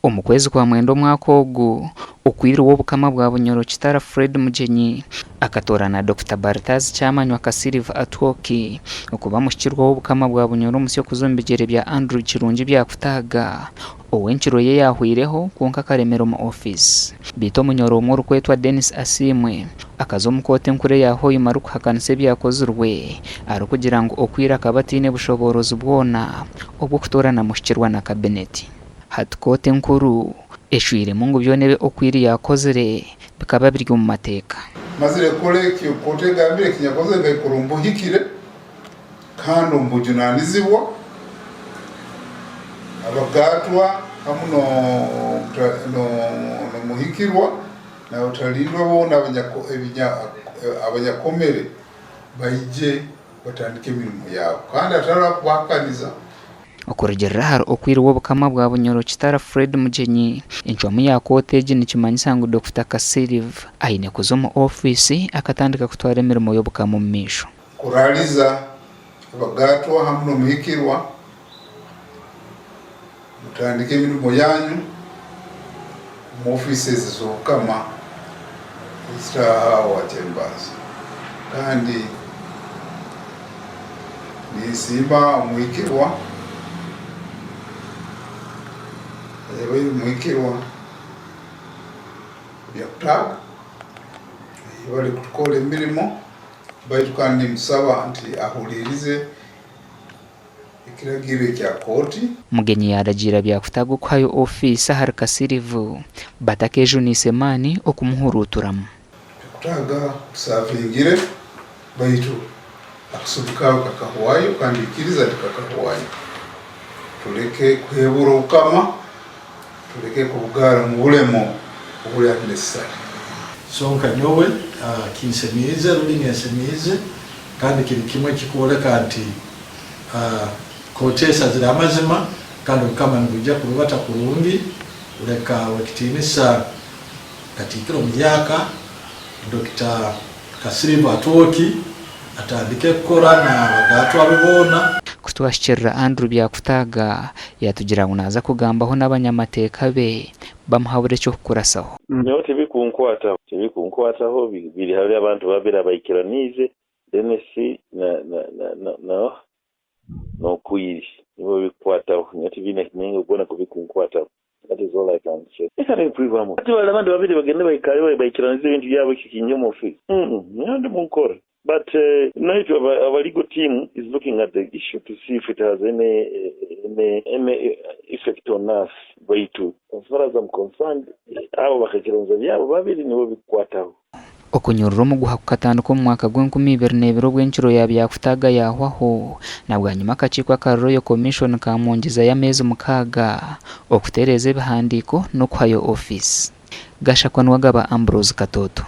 Omu kwezi kwa mwenda omwaka ogu, Okwiri w'Obukama bwa Bunyoro Kitara Fred Mugyenyi akatoorana Dokita Baltaz Kyamanywa Kasirivu Atwoki okuba muhikirwa w'Obukama bwa Bunyoro omusya okuza omu bigyere bya Andrew Kirungi Byakutaaga ou enkiro ye yaahweireho kwonka akaremera omu ofiisi. Beitu Omunyoro omwe orikwetwa Denis Asiimwe akaza omu kooti enkuru eya Hoima arikuhakanisa ebyakozirwe arikugira ngu Okwiri akaba ataine bushoboorozi bwona obw'okutoorana muhikirwa na kabineti. Hati kooti enkuru ecwiremu ngu byona ebi Okwiri yaakozire bikaba biri omu mateeka. Mazire kukora ekyo kooti egambire, eki nyakozire nkakikora omu buhikire kandi omu bujunanizibwa. Abagaatwa hamu n'omuhikirwa n'abatalindwa boona abanyakomere baije batandike emirimo yaabo kandi hatariho akubahakaniza. Okurugiirira ahari Okwiri w'Obukama bwa Bunyoro Kitara Fred Mugyenyi, encwamu ya kooti egi nikimanyisa ngu Dokita Kasirivu aine kuza omu ofiisi akatandika kutwara emirimo y'Obukama omu maisho. Kuraaliza abagaatwa hamu n'omuhikirwa mutandike emirimo yanyu omu ofiisi ezi z'Obukama eziri aha owa Chambers kandi Ninsiima omuhikirwa ayabaire omuhikirwa Byakutaaga ayebare kutukora emirimo baitu kandi nimusaba nti ahuririze ekiragiro ekya kooti. Mugenyi yaaragiira Byakutaaga okuhayo ofiisi ahari Kasirivu batakeejuniise maani okumuhuruuturamu. Byakutaaga tusavingire baitu akasumi kaawe kakahwayo kandi ikiriza nti kakahwayo. Tuleke kuhebura Obukama, tuleke kubugaara omu bulemu obuli unnecessary. So nka nyowe kinsemiize rundi nyesemiize kandi kiri kimwe ekikwoleka nti kooti esazire amazima kandi Obukama nibwija kurubata kurungi leka owekitiinisa Katiikiro Mulyaka, Dokita Kasirivu Atwoki atandike kukora na bagaatwa be boona. Ku twahikirira Andrew Byakutaaga, yaatugira ngu naaza kugambaho n'abanyamateeka be bamuhabure eky'okukurasaho. Nyowe tibikunkwataho, tibikunkwataho, biri hariyo abantu babiri abaikiraniize, Denis na na na na n'Okwiri nibo bikukwataho, nyowe tibiine muringo gwona kubikunkwataho. That is all I can say. Reka ninkwihwamu. Hati bari abandi babiri bagende baikare baikiranize ebintu byabo ekyo kinje omu office. Umm nyowe ndi munkora. But naitwe our legal team is looking at the issue to see if it has any any any effect on us baitu as far as I'm concerned abo bakaikiraniza byabo babiri nibo bikukwataho. Okunyurura omuguha kukatandika omu mwaka gw'enkumi ibiri n'ebiri obu enkiro ya Byakutaaga yaahwaho, na bwanyima akakiiko aka Royal Commission kaamwongyezayo ameezi mukaaga okutereeza ebihandiiko n'okuhayo ofiisi. Gashakwa Niwagaba Ambrose Katooto.